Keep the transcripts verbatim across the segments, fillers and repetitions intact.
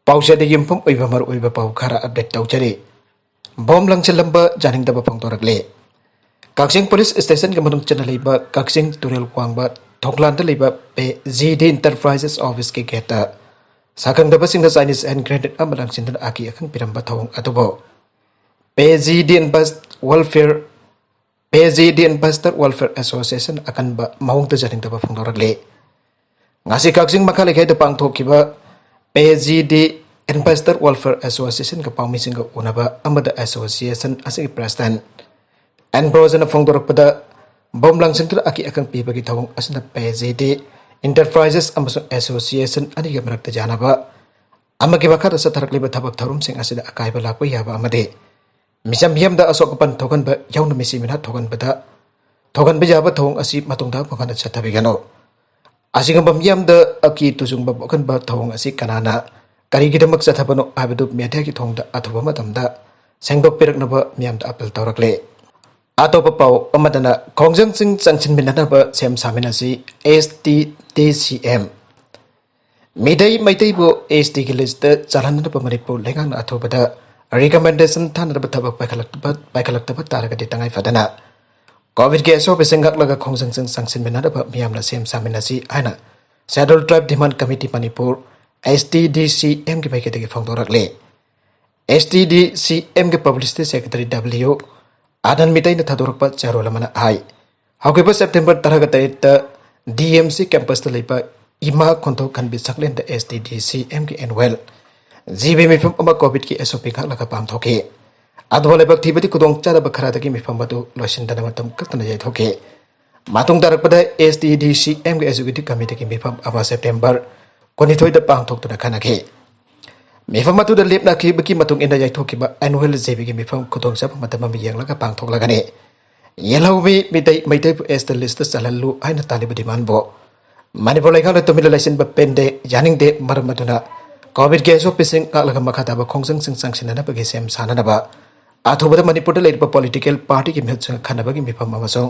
ꯄꯥꯎꯆꯦꯗ ꯌꯨꯝꯐꯝ ꯑꯣꯏꯕ ꯃꯔꯨꯑꯣꯏꯕ ꯄꯥꯎ ꯈꯔ ꯑꯞꯗꯦꯠ ꯇꯧꯖꯔꯤ꯫ ꯕꯣꯝ ꯂꯪꯁꯤꯜꯂꯝꯕ ꯌꯥꯅꯤꯡꯗꯕ ꯐꯣꯡꯗꯣꯔꯛꯂꯦ꯫ ꯀꯛꯆꯤꯡ ꯄꯨꯂꯤꯁ ꯁ꯭ꯇꯦꯁꯟꯒꯤ ꯃꯅꯨꯡ ꯆꯟꯅ ꯂꯩꯕ ꯀꯛꯆꯤꯡ ꯇꯨꯔꯦꯜ ꯋꯥꯡꯕ ꯊꯣꯡꯂꯥꯟꯗ ꯂꯩꯕ ꯄꯦ ꯖꯤ ꯗꯤ ꯏꯟꯇꯔꯄ꯭ꯔꯥꯏꯖꯦꯁ ꯑꯣꯐꯤꯁꯀꯤ ꯒꯦꯠꯇ ꯁꯥꯈꯪꯗꯕꯁꯤꯡꯅ ꯆꯥꯏꯅꯤꯁ ꯍꯦꯟ ꯒ꯭ꯔꯦꯅꯦꯗ ꯑꯃ ꯂꯪꯁꯤꯟꯗꯨꯅ ꯑꯀꯤ ꯑꯈꯪ ꯄꯤꯔꯝꯕ ꯊꯧꯑꯣꯡ ꯑꯗꯨꯕꯨ P G D invest welfare P G D investor welfare association ꯑꯀꯟꯕ ꯃꯑꯣꯡꯗ ꯌꯥꯅꯤꯡꯗꯕ ꯐꯣꯡꯗꯣꯔꯛꯂꯤ꯫ ꯉꯁꯤ ꯀꯛꯆꯤꯡ ꯃꯈꯥ ꯂꯩꯀꯥꯏꯗ ꯄꯥꯡꯊꯣꯛꯈꯤꯕ P G D investor welfare ꯑꯦꯁꯣꯁꯤꯌꯦꯁꯟꯒ ꯄꯥꯎꯃꯤꯁꯤꯡꯒ ꯎꯅꯕ ꯑꯃꯗ ꯑꯦꯁꯣꯁꯤꯌꯦꯁꯟ ꯑꯁꯤꯒꯤ ꯄ꯭ꯔꯦꯁꯤꯗꯦꯟꯠ ꯑꯦꯟꯕ꯭ꯔꯣꯖꯅ ꯐꯣꯡꯗꯣꯔꯛꯄꯗ, ꯕꯣꯝ ꯂꯪꯁꯤꯟꯗꯨꯅ ꯑꯀꯤ ꯑꯈꯪ ꯄꯤꯕꯒꯤ ꯊꯧꯑꯣꯡ ꯑꯁꯤꯅ ꯄꯦ ꯖꯤ ꯗꯤ ꯏꯟꯇꯔꯄ꯭ꯔꯥꯏꯖꯦꯁ ꯑꯃꯁꯨꯡ ꯑꯦꯁꯣꯁꯤꯌꯦꯁꯟ ꯑꯅꯤꯒꯤ ꯃꯔꯛꯇ ꯌꯥꯅꯕ ꯑꯃꯒꯤ ꯃꯈꯥꯗ ꯆꯠꯊꯔꯛꯂꯤꯕ ꯊꯕꯛ ꯊꯧꯔꯝꯁꯤꯡ ꯑꯁꯤꯗ ꯑꯀꯥꯏꯕ ꯂꯥꯛꯄ ꯌꯥꯕ ꯑꯃꯗꯤ ꯃꯤꯆꯝ ꯃꯤꯌꯥꯝꯗ ꯑꯁꯣꯛ ꯑꯄꯟ ꯊꯣꯛꯍꯟꯕ ꯌꯥꯎꯅ ꯃꯤꯁꯤ ꯃꯤꯅꯥ ꯊꯣꯛꯍꯟꯕꯗ ꯊꯣꯛꯍꯟꯕ ꯌꯥꯕ ꯊꯧꯑꯣꯡ ꯑꯁꯤ ꯃꯇꯨꯡ ꯇꯥꯕ ꯐꯪꯍꯟꯅ ꯆꯠꯊꯕꯤꯒꯅꯨ꯫ ꯑꯁꯤꯒꯨꯝꯕ ꯃꯤꯌꯥꯝꯗ ꯑꯀꯤ ꯇꯨꯖꯨꯡꯕ ꯄꯣꯛꯍꯟꯕ ꯊꯧꯑꯣꯡ ꯑꯁꯤ ꯀꯅꯥꯅ ꯀꯔꯤꯒꯤꯗꯃꯛ ꯆꯠꯊꯕꯅꯣ ꯍꯥꯏꯕꯗꯨ ꯃꯦꯗꯤꯌꯥꯒꯤ ꯊꯣꯡꯗ ꯑꯊꯨꯕ ꯃꯇꯝꯗ ꯁꯦꯡꯗꯣꯛꯄꯤꯔꯛꯅꯕ ꯃꯤꯌꯥꯝꯗ ꯑꯄꯤꯜ ꯇꯧꯔꯛꯂꯦ꯫ ꯑꯇꯣꯞꯄ ꯄꯥꯎ ꯑꯃꯗꯅ ꯈꯣꯡꯖꯪꯁꯤꯡ ꯆꯪꯁꯤꯟꯃꯤꯟꯅꯅꯕ ꯁꯦꯝ ꯁꯥꯃꯤꯟꯅꯁꯤ, ꯑꯦꯁ ꯇꯤ ꯗꯤ ꯁꯤ ꯑꯦꯝ꯫ ꯃꯤꯇꯩ ꯃꯩꯇꯩꯕꯨ ꯑꯦꯁ ꯇꯤꯒꯤ ꯂꯤꯁꯇ ꯆꯜꯍꯟꯅꯕ ꯃꯅꯤꯄꯨꯔ ꯂꯩꯉꯥꯛꯅ ꯑꯊꯨꯕꯗ ꯔꯤꯀꯃꯦꯟꯗꯦꯁꯟ ꯊꯥꯅꯅꯕ ꯊꯕꯛ ꯄꯥꯏꯈꯠꯂꯛꯇꯕ ꯄꯥꯏꯈꯠꯂꯛꯇꯕ ꯇꯥꯔꯒꯗꯤ ꯇꯉꯥꯏ ꯐꯗꯅ ꯀꯣꯚꯤꯗꯀꯤ ꯑꯁꯣꯛꯄꯁꯤꯡ ꯉꯥꯛꯂꯒ ꯈꯣꯡꯖꯪꯁꯤꯡ ꯆꯪꯁꯤꯟꯃꯤꯟꯅꯅꯕ ꯃꯤꯌꯥꯝꯅ ꯁꯦꯝ ꯁꯥꯃꯤꯟꯅꯁꯤ ꯍꯥꯏꯅ ꯁꯦꯗ꯭ꯌꯨꯜ ꯇ꯭ꯔꯥꯏꯕ ꯗꯤꯃꯥꯟ ꯀꯃꯤꯇꯤ ꯃꯅꯤꯄꯨꯔ, ꯑꯦꯁ ꯇꯤ ꯗꯤ ꯁꯤ ꯑꯦꯝꯒꯤ ꯃꯥꯏꯀꯩꯗꯒꯤ ꯐꯣꯡꯗꯣꯔꯛꯂꯤ꯫ ꯑꯦꯁ ꯇꯤ ꯗꯤ ꯁꯤ ꯑꯦꯝꯒꯤ ꯄꯕ꯭ꯂꯤꯁꯤꯇꯤ ꯁꯦꯀ꯭ꯔꯦꯇꯔꯤ ꯗꯕ꯭ꯂꯤꯌꯨ ꯑꯥꯅꯟ ꯃꯤꯇꯩꯅ ꯊꯥꯗꯣꯔꯛꯄ ꯆꯦꯔꯣꯜ ꯑꯃꯅ ꯍꯥꯏ, ꯍꯧꯈꯤꯕ ꯁꯦꯞꯇꯦꯝꯕꯔ ꯇꯔꯥꯒ ꯇꯔꯦꯠꯇ ꯗꯤ ꯑꯦꯝ ꯁꯤ ꯀꯦꯝꯄꯁꯇ ꯂꯩꯕ ꯏꯃꯥ ꯈꯣꯟꯊꯣꯛ ꯈꯟꯕꯤ ꯁꯪꯂꯦꯟꯗ ꯑꯦꯁ ꯇꯤ ꯗꯤ ꯁꯤ ꯑꯦꯝꯒꯤ ꯑꯦꯅꯨꯋꯦꯜ ꯖꯤ ꯕꯤ ꯃꯤꯐꯝ ꯑꯃ ꯀꯣꯚꯤꯗꯀꯤ ꯑꯦꯁ ꯑꯣ ꯄꯤ ꯉꯥꯛꯂꯒ ꯄꯥꯡꯊꯣꯛꯈꯤ꯫ ꯑꯗꯨꯕꯨ ꯂꯥꯏꯕꯛ ꯊꯤꯕꯗꯤ ꯈꯨꯗꯣꯡꯆꯥꯗꯕ ꯈꯔꯗꯒꯤ ꯃꯤꯐꯝ ꯑꯗꯨ ꯂꯣꯏꯁꯤꯟꯗꯅ ꯃꯇꯝ ꯀꯛꯇꯅ ꯌꯩꯊꯣꯛꯈꯤ꯫ ꯃꯇꯨꯡ ꯇꯥꯔꯛꯄꯗ ꯑꯦꯁ ꯇꯤ ꯗꯤ ꯁꯤ ꯑꯦꯝꯒꯤ ꯑꯦꯛꯖꯤꯀ꯭ꯌꯨꯇꯤꯚ ꯀꯃꯤꯇꯤꯒꯤ ꯃꯤꯐꯝ ꯑꯃ ꯁꯦꯞꯇꯦꯝꯕꯔ ꯀꯨꯟꯅꯤꯊꯣꯏꯗ ꯄꯥꯡꯊꯣꯛꯇꯨꯅ ꯈꯟꯅꯈꯤ꯫ ꯃꯤꯐꯝ ꯑꯗꯨꯗ ꯂꯦꯞꯅꯈꯤꯕꯒꯤ ꯃꯇꯨꯡ ꯏꯟꯅ ꯌꯩꯊꯣꯛꯈꯤꯕ ꯑꯦꯅꯨꯋꯦꯜ ꯖꯤ ꯕꯤꯒꯤ ꯃꯤꯐꯝ ꯈꯨꯗꯣꯡꯆꯥꯕ ꯃꯇꯝ ꯑꯃ ꯌꯦꯡꯂꯒ ꯄꯥꯡꯊꯣꯛꯂꯒꯅꯤ꯫ ꯌꯦꯜꯍꯧꯃꯤ ꯃꯤꯇꯩ, ꯃꯩꯇꯩꯕꯨ ꯑꯦꯁ ꯇꯤ ꯂꯤꯁꯇ ꯆꯜꯍꯜꯂꯨ ꯍꯥꯏꯅ ꯇꯥꯜꯂꯤꯕ ꯗꯤꯃꯥꯟꯕꯨ ꯃꯅꯤꯄꯨꯔ ꯂꯩꯉꯥꯛꯅ ꯇꯨꯃꯤꯟꯅ ꯂꯩꯁꯤꯟꯕ ꯄꯦꯟꯗꯦ, ꯌꯥꯅꯤꯡꯗꯦ꯫ ꯃꯔꯝ ꯑꯗꯨꯅ ꯀꯣꯚꯤꯗꯀꯤ ꯑꯦꯁ ꯑꯣ ꯄꯤꯁꯤꯡ ꯉꯥꯛꯂꯒ ꯃꯈꯥ ꯇꯥꯕ ꯈꯣꯡꯖꯪꯁꯤꯡ ꯆꯪꯁꯤꯟꯅꯅꯕꯒꯤ ꯁꯦꯝ ꯁꯥꯅꯅꯕ ꯑꯊꯨꯕꯗ ꯃꯅꯤꯄꯨꯔꯗ ꯂꯩꯔꯤꯕ ꯄꯣꯂꯤꯇꯤꯀꯦꯜ ꯄꯥꯔꯇꯤꯒꯤ ꯃꯤꯍꯨꯠꯁꯤꯡꯒ ꯈꯟꯅꯕꯒꯤ ꯃꯤꯐꯝ ꯑꯃꯁꯨꯡ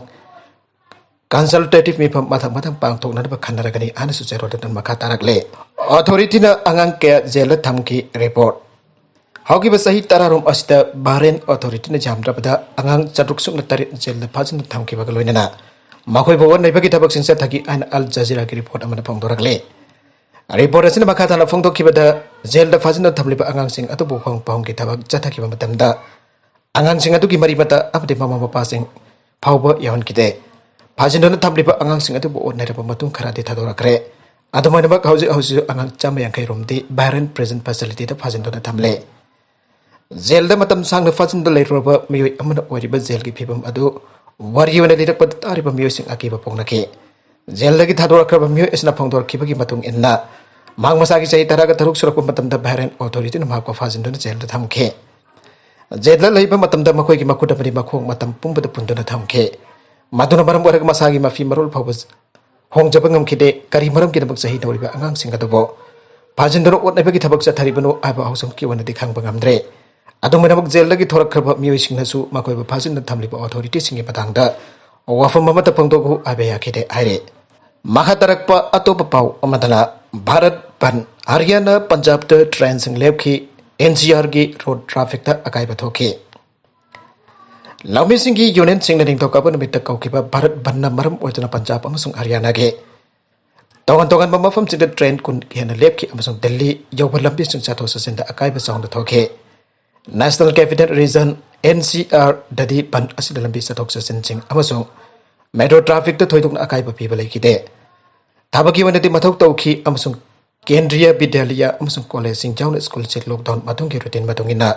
ꯀꯟꯁꯜꯇꯦꯇꯤꯚ ꯃꯤꯐꯝ ꯃꯊꯪ ꯃꯊꯪ ꯄꯥꯡꯊꯣꯛꯅꯅꯕ ꯈꯟꯅꯔꯒꯅꯤ ꯍꯥꯏꯅꯁꯨ ꯆꯦꯔꯣꯜ ꯑꯗꯨꯅ ꯃꯈꯥ ꯇꯥꯔꯛꯂꯦ꯫ ꯑꯣꯊꯣꯔꯤꯇꯤꯅ ꯑꯉꯥꯡ ꯀꯌꯥ ꯖꯦꯜꯗ ꯊꯝꯈꯤ꯫ ꯔꯤꯄꯣꯔꯠ꯫ ꯍꯧꯈꯤꯕ ꯆꯍꯤ ꯇꯔꯥꯔꯣꯝ ꯑꯁꯤꯗ ꯕꯍꯔꯦꯟ ꯑꯣꯊꯣꯔꯤꯇꯤꯅ ꯌꯥꯝꯗ꯭ꯔꯕꯗ ꯑꯉꯥꯡ ꯆꯥꯇ꯭ꯔꯨꯛ ꯁꯨꯞꯅ ꯇꯔꯦꯠ ꯖꯦꯜꯗ ꯐꯥꯖꯤꯟꯗꯨꯅ ꯊꯝꯈꯤꯕꯒ ꯂꯣꯏꯅꯅ ꯃꯈꯣꯏꯕꯨ ꯑꯣꯠ ꯅꯩꯕꯒꯤ ꯊꯕꯛꯁꯤꯡ ꯆꯠꯊꯈꯤ ꯍꯥꯏꯅ ꯑꯜ ꯖꯖꯤꯔꯥꯒꯤ ꯔꯤꯄꯣꯔꯠ ꯑꯃꯅ ꯐꯣꯡꯗꯣꯔꯛꯂꯤ꯫ ꯔꯤꯄꯣꯔꯠ ꯑꯁꯤꯅ ꯃꯈꯥ ꯇꯥꯅ ꯐꯣꯡꯗꯣꯛꯈꯤꯕꯗ, ꯖꯦꯜꯗ ꯐꯥꯖꯤꯟꯗꯨꯅ ꯊꯝꯂꯤꯕ ꯑꯉꯥꯡꯁꯤꯡ ꯑꯗꯨꯕꯨ ꯍꯣꯡ ꯄꯍꯣꯡꯒꯤ ꯊꯕꯛ ꯆꯠꯊꯈꯤꯕ ꯃꯇꯝꯗ ꯑꯉꯥꯡꯁꯤꯡ ꯑꯗꯨꯒꯤ ꯃꯔꯤ ꯃꯇꯥ ꯑꯃꯗꯤ ꯃꯃꯥ ꯃꯄꯥꯁꯤꯡ ꯐꯥꯎꯕ ꯌꯥꯎꯍꯟꯈꯤꯗꯦ꯫ ꯐꯥꯖꯤꯟꯗꯨꯅ ꯊꯝꯂꯤꯕ ꯑꯉꯥꯡꯁꯤꯡ ꯑꯗꯨꯕꯨ ꯑꯣꯠ ꯅꯩꯔꯕ ꯃꯇꯨꯡ ꯈꯔꯗꯤ ꯊꯥꯗꯣꯔꯛꯈ꯭ꯔꯦ꯫ ꯑꯗꯨꯃꯥꯏꯅꯃꯛ ꯍꯧꯖꯤꯛ ꯍꯧꯖꯤꯛꯁꯨ ꯑꯉꯥꯡ ꯆꯥꯝꯃ ꯌꯥꯡꯈꯩ ꯔꯣꯝꯗꯤ ꯕꯍꯔꯦꯟ ꯄ꯭ꯔꯤꯖꯟ ꯐꯦꯁꯤꯂꯤꯇꯤꯗ ꯐꯥꯖꯤꯟꯗꯨꯅ ꯊꯝꯂꯦ꯫ ꯖꯦꯜꯗ ꯃꯇꯝ ꯁꯥꯡꯅ ꯐꯥꯖꯤꯟꯗꯨꯅ ꯂꯩꯔꯨꯔꯕ ꯃꯤꯑꯣꯏ ꯑꯃꯅ ꯑꯣꯏꯔꯤꯕ ꯖꯦꯜꯒꯤ ꯐꯤꯕꯝ ꯑꯗꯨ ꯋꯥꯔꯤ ꯑꯣꯏꯅ ꯂꯤꯔꯛꯄꯗ ꯇꯥꯔꯤꯕ ꯃꯤꯑꯣꯏꯁꯤꯡ ꯑꯀꯤꯕ ꯐꯣꯡꯅꯈꯤ꯫ ꯖꯦꯜꯗꯒꯤ ꯊꯥꯗꯣꯔꯛꯈ꯭ꯔꯕ ꯃꯤꯑꯣꯏ ꯑꯁꯤꯅ ꯐꯣꯡꯗꯣꯔꯛꯈꯤꯕꯒꯤ ꯃꯇꯨꯡ ꯏꯟꯅ, ꯃꯍꯥꯛ ꯃꯁꯥꯒꯤ ꯆꯍꯤ ꯇꯔꯥꯒ ꯇꯔꯨꯛ ꯁꯨꯔꯛꯄ ꯃꯇꯝꯗ ꯕꯍꯔꯦꯟ ꯑꯣꯊꯣꯔꯤꯇꯤꯅ ꯃꯍꯥꯛꯄꯨ ꯐꯥꯖꯤꯟꯗꯨꯅ ꯖꯦꯜꯗ ꯊꯝꯈꯤ꯫ ꯖꯦꯜꯗ ꯂꯩꯕ ꯃꯇꯝꯗ ꯃꯈꯣꯏꯒꯤ ꯃꯈꯨꯠ ꯑꯃꯗꯤ ꯃꯈꯣꯡ ꯃꯇꯝ ꯄꯨꯝꯕꯗ ꯄꯨꯟꯗꯨꯅ ꯊꯝꯈꯤ꯫ ꯃꯗꯨꯅ ꯃꯔꯝ ꯑꯣꯏꯔꯒ ꯃꯁꯥꯒꯤ ꯃꯐꯤ ꯃꯔꯣꯜ ꯐꯥꯎꯕ ꯍꯣꯡꯖꯕ ꯉꯝꯈꯤꯗꯦ꯫ ꯀꯔꯤ ꯃꯔꯝꯒꯤꯗꯃꯛ ꯆꯍꯤ ꯅꯧꯔꯤꯕ ꯑꯉꯥꯡꯁꯤꯡ ꯑꯗꯨꯕꯨ ꯐꯥꯖꯤꯟꯗꯨꯅ ꯑꯣꯠꯅꯕꯒꯤ ꯊꯕꯛ ꯆꯠꯊꯔꯤꯕꯅꯣ ꯍꯥꯏꯕ ꯍꯧꯖꯤꯛꯀꯤ ꯑꯣꯏꯅꯗꯤ ꯈꯪꯕ ꯉꯝꯗ꯭ꯔꯦ꯫ ꯑꯗꯨꯝ ꯑꯣꯏꯅꯃꯛ, ꯖꯦꯜꯗꯒꯤ ꯊꯣꯔꯛꯈ꯭ꯔꯕ ꯃꯤꯑꯣꯏꯁꯤꯡꯅꯁꯨ ꯃꯈꯣꯏꯕꯨ ꯐꯥꯖꯤꯟꯗꯨꯅ ꯊꯝꯂꯤꯕ ꯑꯣꯊꯣꯔꯤꯇꯤꯁꯤꯡꯒꯤ ꯃꯇꯥꯡꯗ ꯋꯥꯐꯝ ꯑꯃꯠꯇ ꯐꯣꯡꯗꯣꯛꯎ ꯍꯥꯏꯕ ꯌꯥꯈꯤꯗꯦ ꯍꯥꯏꯔꯤ꯫ ꯃꯈꯥ ꯇꯥꯔꯛꯄ ꯑꯇꯣꯞꯄ ꯄꯥꯎ ꯑꯃꯗꯅ, ꯚꯥꯔꯠ ꯕꯟ, ꯍꯔꯤꯌꯥꯅꯥ, ꯄꯟꯖꯥꯕꯇ ꯇ꯭ꯔꯦꯟꯁꯤꯡ ꯂꯦꯞꯈꯤ, ꯑꯦꯟ ꯁꯤ ꯑꯥꯔꯒꯤ ꯔꯣꯗ ꯇ꯭ꯔꯥꯐꯤꯛꯇ ꯑꯀꯥꯏꯕ ꯊꯣꯛꯈꯤ꯫ ꯂꯧꯃꯤꯁꯤꯡꯒꯤ ꯌꯨꯅꯤꯌꯟꯁꯤꯡꯅ ꯅꯤꯡꯊꯧꯀꯥꯕ ꯅꯨꯃꯤꯠꯇ ꯀꯧꯈꯤꯕ ꯚꯥꯔꯠ ꯕꯟꯅ ꯃꯔꯝ ꯑꯣꯏꯗꯨꯅ ꯄꯟꯖꯥꯕ ꯑꯃꯁꯨꯡ ꯍꯔꯤꯌꯥꯅꯥꯒꯤ ꯇꯣꯉꯥꯟ ꯇꯣꯉꯥꯟꯕ ꯃꯐꯝꯁꯤꯡꯗ ꯇ꯭ꯔꯦꯟ ꯀꯨꯟ ꯍꯦꯟꯅ ꯂꯦꯞꯈꯤ ꯑꯃꯁꯨꯡ ꯗꯤꯜꯂꯤ ꯌꯧꯕ ꯂꯝꯕꯤꯁꯤꯡ ꯆꯠꯊꯣꯛ ꯆꯠꯁꯤꯟꯗ ꯑꯀꯥꯏꯕ ꯆꯥꯎꯅ ꯊꯣꯛꯈꯤ꯫ National capital region, N C ꯑꯥꯔꯗꯗꯤ ꯕꯟ ꯑꯁꯤꯅ ꯂꯝꯕꯤ ꯆꯠꯊꯣꯛ ꯆꯠꯁꯤꯟꯁꯤꯡ ꯑꯃꯁꯨꯡ ꯃꯦꯇ꯭ꯔꯣ ꯇ꯭ꯔꯥꯐꯤꯛꯇ ꯊꯣꯏꯗꯣꯛꯅ ꯑꯀꯥꯏꯕ ꯄꯤꯕ ꯂꯩꯈꯤꯗꯦ꯫ ꯊꯕꯛꯀꯤ ꯑꯣꯏꯅꯗꯤ ꯃꯊꯧ ꯇꯧꯈꯤ ꯑꯃꯁꯨꯡ ꯀꯦꯟꯗ꯭ꯔꯤꯌ ꯕꯤꯗ꯭ꯌꯥꯂꯌ ꯑꯃꯁꯨꯡ ꯀꯣꯂꯦꯖꯁꯤꯡ ꯌꯥꯎꯅ ꯁ꯭ꯀꯨꯜꯁꯤꯡ ꯂꯣꯛꯗꯥꯎꯟ ꯃꯇꯨꯡꯒꯤ ꯔꯨꯇꯤꯟ ꯃꯇꯨꯡ ꯏꯟꯅ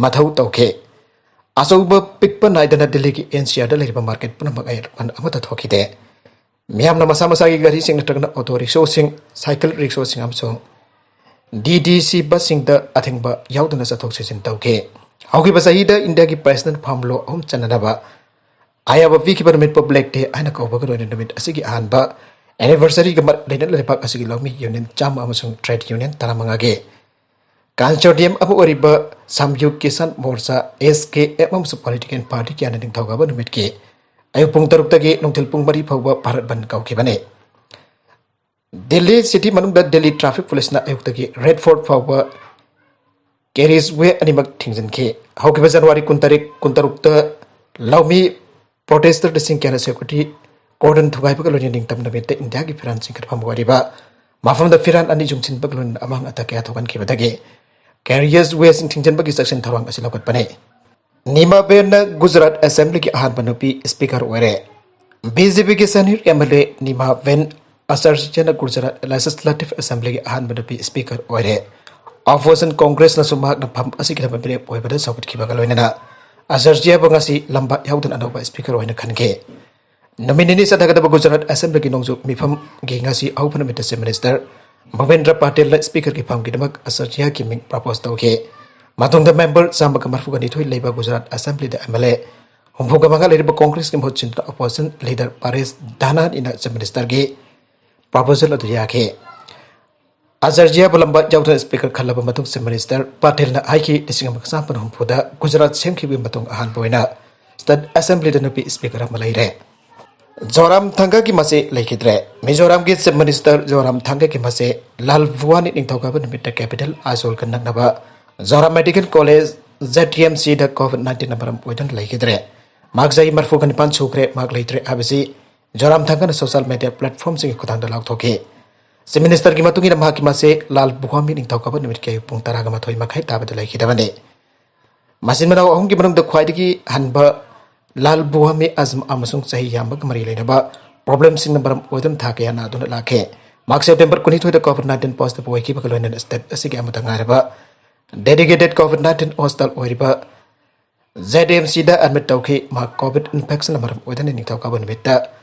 ꯃꯊꯧ ꯇꯧꯈꯤ꯫ ꯑꯆꯧꯕ ꯄꯤꯛꯄ ꯅꯥꯏꯗꯅ ꯗꯤꯜꯂꯤꯒꯤ ꯑꯦꯟ ꯁꯤ ꯑꯥꯔꯗ ꯂꯩꯔꯤꯕ ꯃꯥꯔꯀꯦꯠ ꯄꯨꯝꯅꯃꯛ ꯑꯌꯦꯠ ꯑꯄꯟ ꯑꯃꯠꯇ ꯊꯣꯛꯈꯤꯗꯦ꯫ ꯃꯤꯌꯥꯝꯅ ꯃꯁꯥ ꯃꯁꯥꯒꯤ ꯒꯥꯔꯤꯁꯤꯡ ꯅꯠꯇ꯭ꯔꯒꯅ ꯑꯣꯇꯣ ꯔꯤꯛꯁꯣꯁꯤꯡ, ꯁꯥꯏꯀꯜ ꯔꯤꯛꯁꯣꯁꯤꯡ ꯑꯃꯁꯨꯡ ꯗꯤ ꯗꯤ ꯁꯤ ꯕꯁꯁꯤꯡꯗ ꯑꯊꯤꯡꯕ ꯌꯥꯎꯗꯅ ꯆꯠꯊꯣꯛ ꯆꯠꯁꯤꯟ ꯇꯧꯈꯤ꯫ ꯍꯧꯈꯤꯕ ꯆꯍꯤꯗ ꯏꯟꯗꯤꯌꯥꯒꯤ ꯄꯔꯁꯅꯦꯜ ꯐꯥꯔꯝ ꯂꯣ ꯑꯍꯨꯝ ꯆꯟꯅꯅꯕ ꯑꯌꯥꯕ ꯄꯤꯈꯤꯕ ꯅꯨꯃꯤꯠꯄꯨ ꯕ꯭ꯂꯦꯛ ꯗꯦ ꯍꯥꯏꯅ ꯀꯧꯕꯒ ꯂꯣꯏꯅꯅ ꯅꯨꯃꯤꯠ ꯑꯁꯤꯒꯤ ꯑꯍꯥꯟꯕ ꯑꯦꯅꯤꯚꯔꯁꯔꯤꯒ ꯃꯔꯤ ꯂꯩꯅꯅ ꯂꯩꯕꯥꯛ ꯑꯁꯤꯒꯤ ꯂꯧꯃꯤ ꯌꯨꯅꯤꯌꯟ ꯆꯥꯝꯃ ꯑꯃꯁꯨꯡ ꯇ꯭ꯔꯦꯗ ꯌꯨꯅꯤꯌꯟ ꯇꯔꯥꯃꯉꯥꯒꯤ ꯀꯟꯁꯣꯔꯇꯤꯌꯝ ꯑꯃ ꯑꯣꯏꯔꯤꯕ ꯁꯝꯌꯨꯛ ꯀꯤꯁꯥꯟ ꯃꯣꯔꯆꯥ, ꯑꯦꯁ ꯀꯦ ꯑꯦꯝ, ꯑꯃꯁꯨꯡ ꯄꯣꯂꯤꯇꯤꯀꯦꯜ ꯄꯥꯔꯇꯤ ꯀꯌꯥꯅ ꯅꯤꯡꯊꯧꯀꯥꯕ ꯅꯨꯃꯤꯠꯀꯤ ꯑꯌꯨꯛ ꯄꯨꯡ ꯇꯔꯨꯛꯇꯒꯤ ꯅꯨꯡꯊꯤꯜ ꯄꯨꯡ ꯃꯔꯤ ꯐꯥꯎꯕ ꯚꯥꯔꯠ ꯕꯟ ꯀꯧꯈꯤꯕꯅꯤ꯫ ꯗꯤꯜꯂꯤ ꯁꯤꯇꯤ ꯃꯅꯨꯡꯗ ꯗꯤꯜꯂꯤ ꯇ꯭ꯔꯥꯐꯤꯛ ꯄꯨꯂꯤꯁꯅ ꯑꯌꯨꯛꯇꯒꯤ ꯔꯦꯗ ꯐꯣꯔꯠ ꯐꯥꯎꯕ ꯀꯦꯔꯤꯖ ꯋꯦ ꯑꯅꯤꯃꯛ ꯊꯤꯡꯖꯤꯟꯈꯤ꯫ ꯍꯧꯈꯤꯕ ꯖꯅꯋꯥꯔꯤ ꯀꯨꯟꯇꯔꯦꯠ, ꯀꯨꯟꯇꯔꯨꯛꯇ ꯂꯧꯃꯤ ꯄ꯭ꯔꯣꯇꯦꯁꯇꯔꯁꯤꯡ ꯀꯌꯥꯅ ꯁꯦꯀ꯭ꯌꯨꯔꯤꯇꯤ ꯀꯣꯔꯗꯟ ꯊꯨꯒꯥꯏꯕꯒ ꯂꯣꯏꯅꯅ ꯅꯤꯡꯇꯝ ꯅꯨꯃꯤꯠꯇ ꯏꯟꯗꯤꯌꯥꯒꯤ ꯐꯤꯔꯥꯟ ꯆꯤꯡꯈꯠꯐꯝ ꯑꯣꯏꯔꯤꯕ ꯃꯐꯝꯗ ꯐꯤꯔꯥꯟ ꯑꯅꯤ ꯌꯨꯡꯁꯤꯟꯕꯒ ꯂꯣꯏꯅꯅ ꯑꯃꯥꯡ ꯑꯇꯥ ꯀꯌꯥ ꯊꯣꯛꯍꯟꯈꯤꯕꯗꯒꯤ ꯀꯦꯔꯤꯌꯔꯁ ꯋꯦꯁꯤꯡ ꯊꯤꯡꯖꯤꯟꯕꯒꯤ ꯆꯦꯛꯁꯤꯟ ꯊꯧꯔꯥꯡ ꯑꯁꯤ ꯂꯧꯈꯠꯄꯅꯤ꯫ ꯅꯤꯃꯥꯕꯦꯟꯅ ꯒꯨꯖꯔꯥꯠ ꯑꯦꯁꯦꯝꯕ꯭ꯂꯤꯒꯤ ꯑꯍꯥꯟꯕ ꯅꯨꯄꯤ ꯁ꯭ꯄꯤꯀꯔ ꯑꯣꯏꯔꯦ꯫ ꯕꯤ ꯖꯦ ꯄꯤꯒꯤ senior M L A Nimaben ꯑꯆꯥꯔꯖꯌꯥꯅ ꯒꯨꯖꯔꯥꯠ ꯂꯦꯖꯤꯁꯂꯦꯇꯤꯚ ꯑꯦꯁꯦꯝꯕ꯭ꯂꯤꯒꯤ ꯑꯍꯥꯟꯕ ꯅꯨꯄꯤ ꯁ꯭ꯄꯤꯀꯔ ꯑꯣꯏꯔꯦ꯫ ꯑꯣꯄꯣꯖꯤꯁꯟ ꯀꯣꯡꯒ꯭ꯔꯦꯁꯅꯁꯨ ꯃꯍꯥꯛꯅ ꯐꯝ ꯑꯁꯤꯒꯤꯗꯃꯛ ꯃꯤꯔꯦꯞ ꯑꯣꯏꯕꯗ ꯁꯧꯒꯠꯈꯤꯕꯒ ꯂꯣꯏꯅꯅ ꯑꯆꯥꯔꯖꯌꯥꯕꯨ ꯉꯁꯤ ꯂꯝꯕꯥ ꯌꯥꯎꯗꯅ ꯑꯅꯧꯕ ꯁ꯭ꯄꯤꯀꯔ ꯑꯣꯏꯅ ꯈꯟꯈꯤ꯫ ꯅꯨꯃꯤꯠ ꯅꯤꯅꯤ ꯆꯠꯊꯒꯗꯕ ꯒꯨꯖꯔꯥꯠ ꯑꯦꯁꯦꯝꯕ꯭ꯂꯤꯒꯤ ꯅꯣꯡꯖꯨ ꯃꯤꯐꯝꯒꯤ ꯉꯁꯤ ꯑꯍꯧꯕ ꯅꯨꯃꯤꯠꯇ ꯆꯤꯐ ꯃꯤꯅꯤꯁꯇꯔ ꯚꯨꯄꯦꯟꯗ꯭ꯔ ꯄꯥꯇꯦꯜꯅ ꯁ꯭ꯄꯤꯀꯔꯒꯤ ꯐꯝꯒꯤꯗꯃꯛ ꯑꯆꯥꯔꯖꯌꯥꯒꯤ ꯃꯤꯡ ꯄ꯭ꯔꯄꯣꯖ ꯇꯧꯈꯤ꯫ ꯃꯇꯨꯡꯗ ꯃꯦꯝꯕꯔ ꯆꯥꯝꯃꯒ ꯃꯔꯤꯐꯨꯒ ꯅꯤꯊꯣꯏ ꯂꯩꯕ ꯒꯨꯖꯔꯥꯠ ꯑꯦꯁꯦꯝꯕ꯭ꯂꯤꯗ ꯑꯦꯝ ꯑꯦꯜ ꯑꯦ ꯍꯨꯝꯐꯨꯒ ꯃꯉꯥ ꯂꯩꯔꯤꯕ ꯀꯣꯡꯒ꯭ꯔꯦꯁꯀꯤ ꯃꯍꯨꯠ ꯁꯤꯟꯗꯨꯅ ꯑꯣꯄꯣꯖꯤꯁꯟ ꯂꯤꯗꯔ ꯄꯥꯔꯦꯁ ꯙꯥꯅꯥꯅꯤꯅ ꯆꯤꯐ ꯃꯤꯅꯤꯁꯇꯔꯒꯤ ꯄ꯭ꯔꯄꯣꯖꯦꯜ ꯑꯗꯨ ꯌꯥꯈꯤ꯫ ꯑꯆꯥꯔꯖꯌꯥꯕꯨ ꯂꯝꯕꯥ ꯌꯥꯎꯗꯅ ꯁ꯭ꯄꯤꯀꯔ ꯈꯜꯂꯕ ꯃꯇꯨꯡ ꯆꯤꯐ ꯃꯤꯅꯤꯁꯇꯔ ꯄꯥꯇꯦꯜꯅ ꯍꯥꯏꯈꯤ, ꯂꯤꯁꯤꯡ ꯑꯃꯒ ꯆꯥꯃꯥꯄꯟ ꯍꯨꯝꯐꯨꯗ ꯒꯨꯖꯔꯥꯠ ꯁꯦꯝꯈꯤꯕꯒꯤ ꯃꯇꯨꯡ ꯑꯍꯥꯟꯕ ꯑꯣꯏꯅ ꯁ꯭ꯇꯦꯠ ꯑꯦꯁꯦꯝꯕ꯭ꯂꯤꯗ ꯅꯨꯄꯤ ꯁ꯭ꯄꯤꯀꯔ ꯑꯃ ꯂꯩꯔꯦ꯫ ꯖꯣꯔꯥꯝ ꯊꯪꯒꯥꯒꯤ ꯃꯆꯦ ꯂꯩꯈꯤꯗ꯭ꯔꯦ꯫ ꯃꯤꯖꯣꯔꯥꯝꯒꯤ ꯆꯤꯐ ꯃꯤꯅꯤꯁꯇꯔ ꯖꯣꯔꯥꯝ ꯊꯪꯒꯥꯒꯤ ꯃꯆꯦ ꯂꯥꯜ ꯚꯨꯋꯥꯅꯤ ꯅꯤꯡꯊꯧꯀꯥꯕ ꯅꯨꯃꯤꯠꯇ ꯀꯦꯄꯤꯇꯦꯜ ꯑꯥꯏꯖꯣꯜꯒ ꯅꯛꯅꯕ Zoram medical college, J D M ꯁꯤꯗ ꯀꯣꯚꯤꯗ ꯅꯥꯏꯟꯇꯤꯟꯅ ꯃꯔꯝ ꯑꯣꯏꯗꯨꯅ ꯂꯩꯈꯤꯗ꯭ꯔꯦ꯫ ꯃꯍꯥꯛ ꯆꯍꯤ ꯃꯔꯤꯐꯨꯒ ꯅꯤꯄꯥꯟ ꯁꯨꯈ꯭ꯔꯦ꯫ ꯃꯍꯥꯛ ꯂꯩꯇ꯭ꯔꯦ ꯍꯥꯏꯕꯁꯤ ꯖꯣꯔꯥꯝ ꯊꯪꯒꯥꯅ ꯁꯣꯁꯤꯌꯦꯜ ꯃꯤꯗꯤꯌꯥ ꯄ꯭ꯂꯦꯠꯐꯣꯔꯝꯁꯤꯡꯒꯤ ꯈꯨꯠꯊꯥꯡꯗ ꯂꯥꯎꯊꯣꯛꯈꯤ꯫ ꯆꯤꯐ ꯃꯤꯅꯤꯁꯇꯔꯒꯤ ꯃꯇꯨꯡ ꯏꯟꯅ ꯃꯍꯥꯛꯀꯤ ꯃꯆꯦ ꯂꯥꯜ ꯚꯨꯋꯥꯃꯤ ꯅꯤꯡꯊꯧꯀꯥꯕ ꯅꯨꯃꯤꯠꯀꯤ ꯑꯌꯨꯛ ꯄꯨꯡ ꯇꯔꯥꯒ ꯃꯥꯊꯣꯏ ꯃꯈꯥꯏ ꯇꯥꯕꯗ ꯂꯩꯈꯤꯗꯕꯅꯤ꯫ ꯃꯆꯤꯟ ꯃꯅꯥꯎ ꯑꯍꯨꯝꯒꯤ ꯃꯅꯨꯡꯗ ꯈ꯭ꯋꯥꯏꯗꯒꯤ ꯍꯟꯕ ꯂꯥꯜ ꯕꯨꯍꯥꯃꯤ ꯑꯖꯝ ꯑꯃꯁꯨꯡ ꯆꯍꯤ ꯌꯥꯝꯕꯒ ꯃꯔꯤ ꯂꯩꯅꯕ ꯄ꯭ꯔꯣꯕ꯭ꯂꯦꯝꯁꯤꯡꯅ ꯃꯔꯝ ꯑꯣꯏꯗꯨꯅ ꯊꯥ ꯀꯌꯥ ꯅꯥꯗꯨꯅ ꯂꯥꯛꯈꯤ꯫ ꯃꯍꯥꯛ ꯁꯦꯞꯇꯦꯝꯕꯔ ꯀꯨꯟꯅꯤꯊꯣꯏꯗ ꯀꯣꯚꯤꯗ ꯅꯥꯏꯟꯇꯤꯟ ꯄꯣꯖꯤꯇꯤꯚ ꯑꯣꯏꯈꯤꯕꯒ ꯂꯣꯏꯅꯅ ꯁ꯭ꯇꯦꯠ ꯑꯁꯤꯒꯤ ꯑꯃꯠꯇ ꯉꯥꯏꯔꯕ ꯗꯦꯗꯤꯀꯦꯇꯦꯗ ꯀꯣꯚꯤꯗ ꯅꯥꯏꯟꯇꯤꯟ ꯍꯣꯁꯄꯤꯇꯥꯜ ꯑꯣꯏꯔꯤꯕ ꯖꯦ ꯗꯤ ꯑꯦꯝ ꯁꯤꯗ ꯑꯦꯗꯃꯤꯠ ꯇꯧꯈꯤ꯫ ꯃꯍꯥꯛ ꯀꯣꯚꯤꯗ ꯏꯟꯐꯦꯛꯁꯟꯅ ꯃꯔꯝ ꯑꯣꯏꯗꯨꯅ ꯅꯤꯡꯊꯧꯀꯥꯕ ꯅꯨꯃꯤꯠꯇ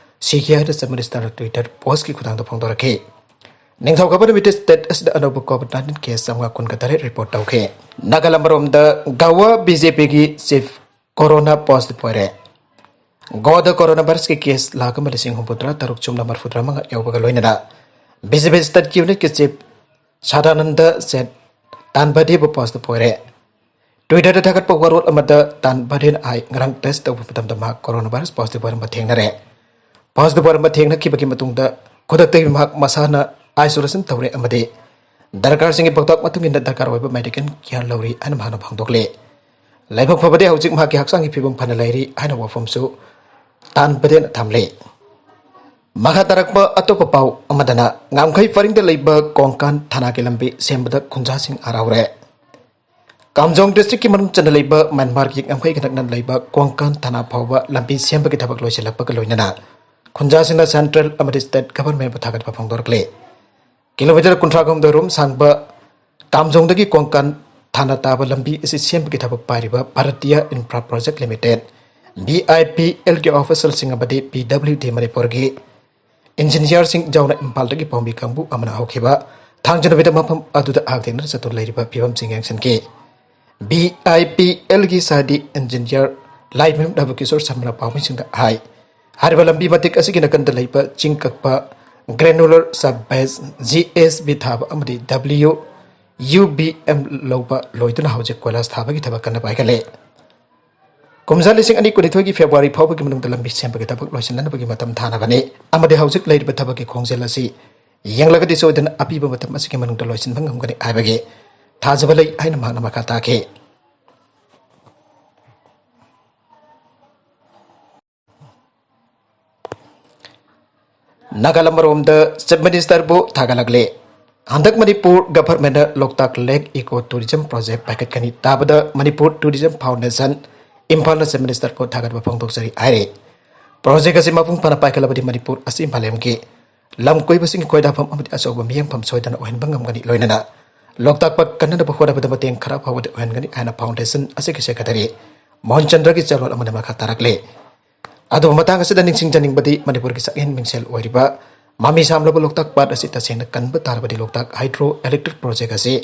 ꯁꯤꯈꯤ ꯍꯥꯏꯅ ꯆꯤꯐ ꯃꯤꯅꯤꯁꯇꯔꯅ ꯇ꯭ꯋꯤꯇꯔ ꯄꯣꯁꯀꯤ ꯈꯨꯠꯊꯥꯡꯗ ꯐꯣꯡꯗꯣꯔꯛꯈꯤ꯫ ꯅꯤꯡꯊꯧꯀꯥꯕ ꯅꯨꯃꯤꯠꯇ ꯁ꯭ꯇꯦꯠ ꯑꯁꯤꯗ ꯑꯅꯧꯕ ꯀꯣꯚꯤꯗ ꯅꯥꯏꯟꯇꯤꯟ ꯀꯦꯁ ꯆꯥꯝꯃꯉꯥ ꯀꯨꯟꯒ ꯇꯔꯦꯠ ꯔꯤꯄꯣꯔꯠ ꯇꯧꯈꯤ꯫ ꯅꯥꯒꯥꯂꯦꯟ ꯃꯔꯣꯝꯗ ꯒꯋꯥ ꯕꯤ ꯖꯦ ꯄꯤꯒꯤ ꯆꯤꯐ ꯀꯣꯔꯣꯅꯥ ꯄꯣꯖꯤꯇꯤꯚ ꯑꯣꯏꯔꯦ꯫ ꯒꯣꯋꯥꯗ ꯀꯣꯔꯣꯅꯥ ꯚꯥꯏꯔꯁꯀꯤ ꯀꯦꯁ ꯂꯥꯈ ꯑꯃ ꯂꯤꯁꯤꯡ ꯍꯨꯝꯐꯨꯇꯔꯥ ꯇꯔꯨꯛ ꯆꯨꯝꯅ ꯃꯔꯤꯐꯨꯇꯔꯥ ꯃꯉꯥ ꯌꯧꯕꯒ ꯂꯣꯏꯅꯅ ꯕꯤ ꯖꯦ ꯄꯤ ꯁ꯭ꯇꯦꯠꯀꯤ ꯌꯨꯅꯤꯠꯀꯤ ꯆꯤꯐ ꯁꯗꯥꯅꯟꯗ ꯁꯦꯠ ꯇꯥꯟꯕꯗꯦꯕ ꯄꯣꯖꯤꯇꯤꯚ ꯑꯣꯏꯔꯦ꯫ Twitter-ꯗ ꯊꯥꯒꯠꯄ ꯋꯥꯔꯣꯜ ꯑꯃꯗ ꯇꯥꯟ ꯕꯗꯦꯟ ꯑꯥꯏ ꯉꯔꯥꯡ test ꯇꯧꯕ ꯃꯇꯝꯗ ꯃꯍꯥꯛ coronavirus positive ꯑꯣꯏꯔꯝꯕ ꯊꯦꯡꯅꯔꯦ꯫ Positive ꯑꯣꯏꯔꯝꯕ ꯊꯦꯡꯅꯈꯤꯕꯒꯤ ꯃꯇꯨꯡꯗ ꯈꯨꯗꯛꯇꯒꯤ ꯃꯍꯥꯛ ꯃꯁꯥꯅ isolation ꯇꯧꯔꯦ ꯑꯃꯗꯤ ꯗꯔꯀꯥꯔꯁꯤꯡꯒꯤ ꯄꯥꯎꯇꯥꯛ ꯃꯇꯨꯡ ꯏꯟꯅ ꯗꯔꯀꯥꯔ ꯑꯣꯏꯕ medical care ꯂꯧꯔꯤ ꯍꯥꯏꯅ ꯃꯍꯥꯛꯅ ꯐꯣꯡꯗꯣꯛꯂꯤ꯫ ꯂꯥꯏꯕꯛ ꯐꯕꯗꯤ ꯍꯧꯖꯤꯛ ꯃꯍꯥꯛꯀꯤ ꯍꯛꯆꯥꯡꯒꯤ ꯐꯤꯕꯝ ꯐꯅ ꯂꯩꯔꯤ ꯍꯥꯏꯅ ꯋꯥꯐꯝꯁꯨ ꯇꯥꯟ ꯕꯗꯦꯟ ꯊꯝꯂꯤ꯫ ꯃꯈꯥ ꯇꯥꯔꯛꯄ ꯑꯇꯣꯞꯄ ꯄꯥꯎ ꯑꯃꯗꯅ ꯉꯥꯝꯈꯩ ꯄꯔꯤꯡꯗ ꯂꯩꯕ ꯀꯣꯡꯀꯥꯟ ꯊꯥꯅꯥꯒꯤ ꯂꯝꯕꯤ ꯁꯦꯝꯕꯗ ꯈꯨꯟꯖꯥꯁꯤꯡ ꯍꯔꯥꯎꯔꯦ꯫ ꯀꯥꯝꯖꯣꯡ district-ꯀꯤ ꯃꯅꯨꯡ ꯆꯟꯅ ꯂꯩꯕ ꯃ꯭ꯌꯥꯟꯃꯥꯔꯒꯤ ꯉꯝꯈꯩꯒ ꯅꯛꯅ ꯂꯩꯕ ꯀꯣꯡꯀꯥꯟ ꯊꯥꯅꯥ ꯐꯥꯎꯕ ꯂꯝꯕꯤ ꯁꯦꯝꯕꯒꯤ ꯊꯕꯛ ꯂꯣꯏꯁꯤꯜꯂꯛꯄꯒ ꯂꯣꯏꯅꯅ ꯈꯨꯟꯖꯥꯁꯤꯡꯅ central ꯑꯃꯗꯤ state government-ꯕꯨ ꯊꯥꯒꯠꯄ ꯐꯣꯡꯗꯣꯔꯛꯂꯤ꯫ Kilometre ꯀꯨꯟꯊ꯭ꯔꯥ ꯍꯨꯝꯗꯣꯏ ꯔꯣꯝ ꯁꯥꯡꯕ ꯀꯥꯝꯖꯣꯡꯗꯒꯤ ꯀꯣꯡꯀꯥꯟ ꯊꯥꯅ ꯇꯥꯕ ꯂꯝꯕꯤ ꯑꯁꯤ ꯁꯦꯝꯕꯒꯤ ꯊꯕꯛ ꯄꯥꯏꯔꯤꯕ Bharatiya Infra Project Limited, B I P L-ꯒꯤ official-ꯁꯤꯡ ꯑꯃꯗꯤ P W D ꯃꯅꯤꯄꯨꯔꯒꯤ engineer-ꯁꯤꯡ ꯌꯥꯎꯅ ꯏꯝꯐꯥꯜꯗꯒꯤ ꯄꯥꯎꯃꯤ ꯀꯥꯡꯕꯨ ꯑꯃꯅ ꯍꯧꯈꯤꯕ ꯊꯥꯡꯖ ꯅꯨꯃꯤꯠꯇ ꯃꯐꯝ ꯑꯗꯨꯗ ꯍꯥꯡꯗꯦꯡꯅ ꯆꯠꯇꯨꯅ ꯂꯩꯔꯤꯕ ꯐꯤꯕꯝꯁꯤꯡ ꯌꯦꯡꯁꯤꯟꯈꯤ꯫ B I P L-ꯒꯤ Shaadi engineer Laimayum ꯅꯕꯀꯤꯁꯣꯔ ꯁꯔꯃꯅ ꯄꯥꯎꯃꯤꯁꯤꯡꯗ ꯍꯥꯏ, ꯍꯥꯏꯔꯤꯕ ꯂꯝꯕꯤ ꯃꯇꯦꯛ ꯑꯁꯤꯒꯤ ꯅꯥꯀꯟꯗ ꯂꯩꯕ ꯆꯤꯡ ꯀꯛꯄ granular sub-base, G S B ꯊꯥꯕ ꯑꯃꯗꯤ W U B M ꯂꯧꯕ ꯂꯣꯏꯗꯨꯅ ꯍꯧꯖꯤꯛ ꯀꯣꯏꯂꯥꯁ ꯊꯥꯕꯒꯤ ꯊꯕꯛ ꯀꯟꯅ ꯄꯥꯏꯈꯠꯂꯦ꯫ ꯀꯨꯝꯖꯥ ꯂꯤꯁꯤꯡ ꯑꯅꯤ ꯀꯨꯟꯅꯤꯊꯣꯏꯒꯤ February ꯐꯥꯎꯕꯒꯤ ꯃꯅꯨꯡꯗ ꯂꯝꯕꯤ ꯁꯦꯝꯕꯒꯤ ꯊꯕꯛ ꯂꯣꯏꯁꯤꯟꯅꯅꯕꯒꯤ ꯃꯇꯝ ꯊꯥꯅꯕꯅꯤ ꯑꯃꯗꯤ ꯍꯧꯖꯤꯛ ꯂꯩꯔꯤꯕ ꯊꯕꯛꯀꯤ ꯈꯣꯡꯖꯦꯜ ꯑꯁꯤ ꯌꯦꯡꯂꯒꯗꯤ ꯁꯣꯏꯗꯅ ꯑꯄꯤꯕ ꯃꯇꯝ ꯑꯁꯤꯒꯤ ꯃꯅꯨꯡꯗ ꯂꯣꯏꯁꯤꯟꯕ ꯉꯝꯒꯅꯤ ꯍꯥꯏꯕꯒꯤ ꯊꯥꯖꯕ ꯂꯩ ꯍꯥꯏꯅ ꯃꯍꯥꯛꯅ ꯃꯈꯥ ꯇꯥꯈꯤ꯫ ꯅꯥꯒꯥꯂꯦꯟ ꯑꯃꯔꯣꯝꯗ Chief Minister-ꯕꯨ ꯊꯥꯒꯠꯂꯛꯂꯦ꯫ ꯍꯟꯗꯛ ꯃꯅꯤꯄꯨꯔ government-ꯅ ꯂꯣꯛꯇꯥꯛ Lake Eco Tourism Project ꯄꯥꯏꯈꯠꯀꯅꯤ ꯇꯥꯕꯗ ꯃꯅꯤꯄꯨꯔ Tourism Foundation ꯏꯝꯐꯥꯜꯅ Chief Minister-ꯕꯨ ꯊꯥꯒꯠꯄ ꯐꯣꯡꯗꯣꯛꯆꯔꯤ ꯍꯥꯏꯔꯤ꯫ Project ꯑꯁꯤ ꯃꯄꯨꯡ ꯐꯥꯅ ꯄꯥꯏꯈꯠꯂꯕꯗꯤ ꯃꯅꯤꯄꯨꯔ ꯑꯁꯤ ꯃꯥꯂꯦꯝꯒꯤ ꯂꯝ ꯀꯣꯏꯕꯁꯤꯡꯒꯤ ꯀꯣꯏꯗꯥꯐꯝ ꯑꯃꯗꯤ ꯑꯆꯧꯕ ꯃꯤꯌꯦꯡꯐꯝ ꯁꯣꯏꯗꯅ ꯑꯣꯏꯍꯟꯕ ꯉꯝꯒꯅꯤ, ꯂꯣꯏꯅꯅ ꯂꯣꯛꯇꯥꯛ ꯄꯥꯠ ꯀꯟꯅꯅꯕ ꯍꯣꯠꯅꯕꯗ ꯃꯇꯦꯡ ꯈꯔ ꯐꯥꯎꯕꯗ ꯑꯣꯏꯍꯟꯒꯅꯤ ꯍꯥꯏꯅ foundation ꯑꯁꯤꯒꯤ secretary ꯃꯣꯍꯟ ꯆꯟꯗ꯭ꯔꯒꯤ ꯆꯦꯔꯣꯜ ꯑꯃꯅ ꯃꯈꯥ ꯇꯥꯔꯛꯂꯤ꯫ ꯑꯗꯨꯕꯨ ꯃꯇꯥꯡ ꯑꯁꯤꯗ ꯅꯤꯡꯁꯤꯡꯖꯅꯤꯡꯕꯗꯤ ꯃꯅꯤꯄꯨꯔꯒꯤ ꯁꯛꯍꯦꯟ ꯃꯤꯡꯁꯦꯜ ꯑꯣꯏꯔꯤꯕ ꯃꯃꯤ ꯁꯥꯝꯂꯕ ꯂꯣꯛꯇꯥꯛ ꯄꯥꯠ ꯑꯁꯤ ꯇꯁꯦꯡꯅ ꯀꯟꯕ ꯇꯥꯔꯕꯗꯤ ꯂꯣꯛꯇꯥꯛ Hydro Electric Project ꯑꯁꯤ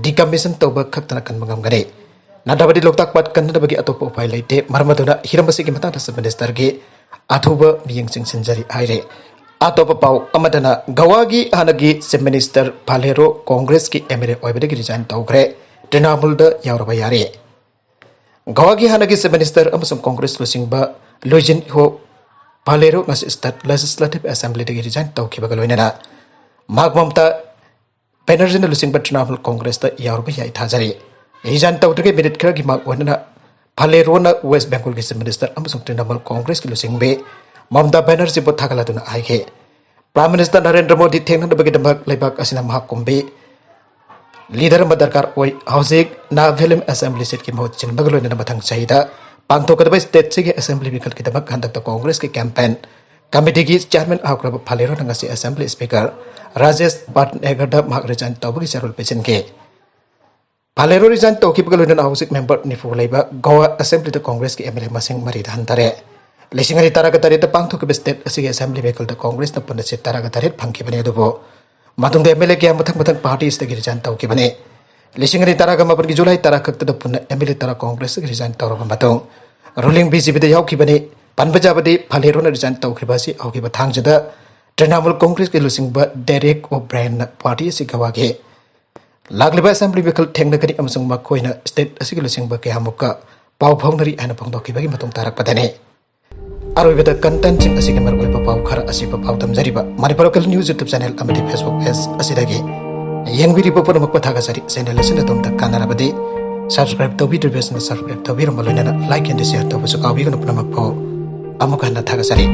decommission ꯇꯧꯕ ꯈꯛꯇꯅ ꯀꯟꯕ ꯉꯝꯒꯅꯤ꯫ ꯅꯠꯇ꯭ꯔꯕꯗꯤ ꯂꯣꯛꯇꯥꯛ ꯄꯥꯠ ꯀꯟꯅꯅꯕꯒꯤ ꯑꯇꯣꯞꯄ ꯎꯄꯥꯏ ꯂꯩꯇꯦ꯫ ꯃꯔꯝ ꯑꯗꯨꯅ ꯍꯤꯔꯝ ꯑꯁꯤꯒꯤ ꯃꯇꯥꯡꯗ Chief Minister-ꯒꯤ ꯑꯊꯨꯕ ꯃꯤꯠꯌꯦꯡ ꯆꯪꯁꯤꯟꯖꯔꯤ ꯍꯥꯏꯔꯦ꯫ ꯑꯇꯣꯞꯄ ꯄꯥꯎ ꯑꯃꯗꯅ ꯒꯋꯥꯒꯤ ꯍꯥꯟꯅꯒꯤ Chief Minister ꯐꯥꯂꯦꯔꯣ Congress-ꯀꯤ M L A ꯑꯣꯏꯕꯗꯒꯤ resign ꯇꯧꯈ꯭ꯔꯦ꯫ ꯇ꯭ꯔꯤꯅꯥꯃꯨꯜꯗ ꯌꯥꯎꯔꯕ ꯌꯥꯔꯦ꯫ ꯒꯋꯥꯒꯤ ꯍꯥꯟꯅꯒꯤ Chief Minister ꯑꯃꯁꯨꯡ Congress ꯂꯨꯆꯤꯡꯕ ꯂꯨꯏꯖꯤꯟꯍꯣ ꯐꯥꯂꯦꯔꯣ ꯉꯁꯤ State Legislative Assemblyꯗꯒꯤ resign ꯇꯧꯈꯤꯕꯒ ꯂꯣꯏꯅꯅ ꯃꯍꯥꯛ ꯃꯃꯇꯥ ꯕꯦꯅꯔꯖꯤꯅ ꯂꯨꯆꯤꯡꯕ ꯇ꯭ꯔꯤꯅꯥꯃꯨꯜ Congressꯇ ꯌꯥꯎꯔꯨꯕ ꯌꯥꯏ ꯊꯥꯖꯔꯤ꯫ Resign ꯇꯧꯗ꯭ꯔꯤꯉꯩ minute ꯈꯔꯒꯤ ꯃꯥꯡ ꯑꯣꯏꯅꯅ ꯐꯥꯂꯦꯔꯣꯅ West Bengalꯒꯤ Chief Minister ꯑꯃꯁꯨꯡ ꯇ꯭ꯔꯤꯅꯥꯃꯨꯜ Congressꯀꯤ ꯂꯨꯆꯤꯡꯕꯤ ꯃꯃꯇꯥ ꯕꯦꯅꯔꯖꯤꯕꯨ ꯊꯥꯒꯠꯂꯗꯨꯅ ꯍꯥꯏꯈꯤ, Prime Minister ꯅꯔꯦꯟꯗ꯭ꯔ ꯃꯣꯗꯤ ꯊꯦꯡꯅꯅꯕꯒꯤꯗꯃꯛ ꯂꯩꯕꯥꯛ ꯑꯁꯤꯅ ꯃꯍꯥꯛ ꯀꯨꯝꯕꯤ leader ꯑꯃ ꯗꯔꯀꯥꯔ ꯑꯣꯏ꯫ ꯍꯧꯖꯤꯛ ꯅꯥꯒꯥꯂꯦꯟ Assembly seatꯀꯤ ꯃꯍꯨꯠ ꯁꯤꯟꯕꯒ ꯂꯣꯏꯅꯅ ꯃꯊꯪ ꯆꯍꯤꯗ ꯄꯥꯡꯊꯣꯛꯀꯗꯕ stateꯁꯤꯒꯤ Assembly ꯃꯤꯈꯜꯒꯤꯗꯃꯛ ꯍꯟꯗꯛꯇ Congressꯀꯤ campaign committeeꯒꯤ chairman ꯍꯧꯈ꯭ꯔꯕ ꯐꯥꯂꯦꯔꯣꯅ ꯉꯁꯤ Assembly Speaker ꯔꯥꯖꯦꯁ ꯄꯥꯠꯅꯦꯒꯔꯗ ꯃꯍꯥꯛ resign ꯇꯧꯕꯒꯤ ꯆꯦꯔꯣꯜ ꯄꯤꯁꯤꯟꯈꯤ꯫ ꯐꯥꯂꯦꯔꯣ resign ꯇꯧꯈꯤꯕꯒ ꯂꯣꯏꯅꯅ ꯍꯧꯖꯤꯛ member ꯅꯤꯐꯨ ꯂꯩꯕ ꯒꯣꯋꯥ Assemblyꯗ Congressꯀꯤ MLA ꯃꯁꯤꯡ ꯃꯔꯤꯗ ꯍꯟꯊꯔꯦ꯫ ꯂꯤꯁꯤꯡ ꯑꯅꯤ ꯇꯔꯥꯒ ꯇꯔꯦꯠꯇ ꯄꯥꯡꯊꯣꯛꯈꯤꯕ state ꯑꯁꯤꯒꯤ Assembly ꯃꯤꯈꯜꯗ Congressꯅ ꯄꯨꯟꯅ seat ꯇꯔꯥꯒ ꯇꯔꯦꯠ ꯐꯪꯈꯤꯕꯅꯤ, ꯑꯗꯨꯕꯨ ꯃꯇꯨꯡꯗ MLA ꯀꯌꯥ ꯃꯊꯪ ꯃꯊꯪ partyꯁꯤꯗꯒꯤ resign ꯇꯧꯈꯤꯕꯅꯤ꯫ ꯂꯤꯁꯤꯡ ꯑꯅꯤ ꯇꯔꯥꯒ ꯃꯥꯄꯟꯒꯤ July ꯇꯔꯥ ꯈꯛꯇꯗ ꯄꯨꯟꯅ MLA ꯇꯔꯥ Congressꯇꯒꯤ resign ꯇꯧꯔꯕ ꯃꯇꯨꯡ ruling BJPꯗ ꯌꯥꯎꯈꯤꯕꯅꯤ꯫ ꯄꯟꯕ ꯌꯥꯕꯗꯤ ꯐꯥꯂꯦꯔꯣꯅ resign ꯇꯧꯈꯤꯕ ꯑꯁꯤ ꯍꯧꯈꯤꯕ ꯊꯥꯡꯖꯗ ꯇ꯭ꯔꯤꯅꯥꯃꯨꯜ Congressꯀꯤ ꯂꯨꯆꯤꯡꯕ ꯗꯦꯔꯦꯛ ꯑꯣ ꯕ꯭ꯔꯥꯌꯟꯅ party ꯑꯁꯤ ꯒꯋꯥꯒꯤ ꯂꯥꯛꯂꯤꯕ Assembly ꯃꯤꯈꯜ ꯊꯦꯡꯅꯒꯅꯤ ꯑꯃꯁꯨꯡ ꯃꯈꯣꯏꯅ state ꯑꯁꯤꯒꯤ ꯂꯨꯆꯤꯡꯕ ꯀꯌꯥꯃꯨꯛꯀ ꯄꯥꯎ ꯐꯥꯎꯅꯔꯤ ꯍꯥꯏꯅ ꯐꯣꯡꯗꯣꯛꯈꯤꯕꯒꯤ ꯃꯇꯨꯡ ꯇꯥꯔꯛꯄꯗꯅꯤ꯫ ꯑꯔꯣꯏꯕꯗ contentꯁꯤꯡ ꯑꯁꯤꯒꯤ ꯃꯔꯨꯑꯣꯏꯕ ꯄꯥꯎ ꯈꯔ ꯑꯁꯤꯕꯨ ꯄꯥꯎꯗꯝꯖꯔꯤꯕ Manipur Local News YouTube channel ꯑꯃꯗꯤ Facebook page ꯑꯁꯤꯗꯒꯤ ꯌꯦꯡꯕꯤꯔꯤꯕ ꯄꯨꯝꯅꯃꯛꯄꯨ ꯊꯥꯒꯠꯆꯔꯤ꯫ Channel ꯑꯁꯤꯅ ꯑꯗꯣꯝꯗ ꯀꯥꯟꯅꯔꯕꯗꯤ subscribe ꯇꯧꯕꯤꯗ꯭ꯔꯤꯕꯁꯤꯡꯅ subscribe ꯇꯧꯕꯤꯔꯝꯕ ꯂꯣꯏꯅꯅ like and share ꯇꯧꯕꯁꯨ ꯀꯥꯎꯕꯤꯒꯅꯨ꯫ ꯄꯨꯝꯅꯃꯛꯄꯨ ꯑꯃꯨꯛ ꯍꯟꯅ ꯊꯥꯒꯠꯆꯔꯤ꯫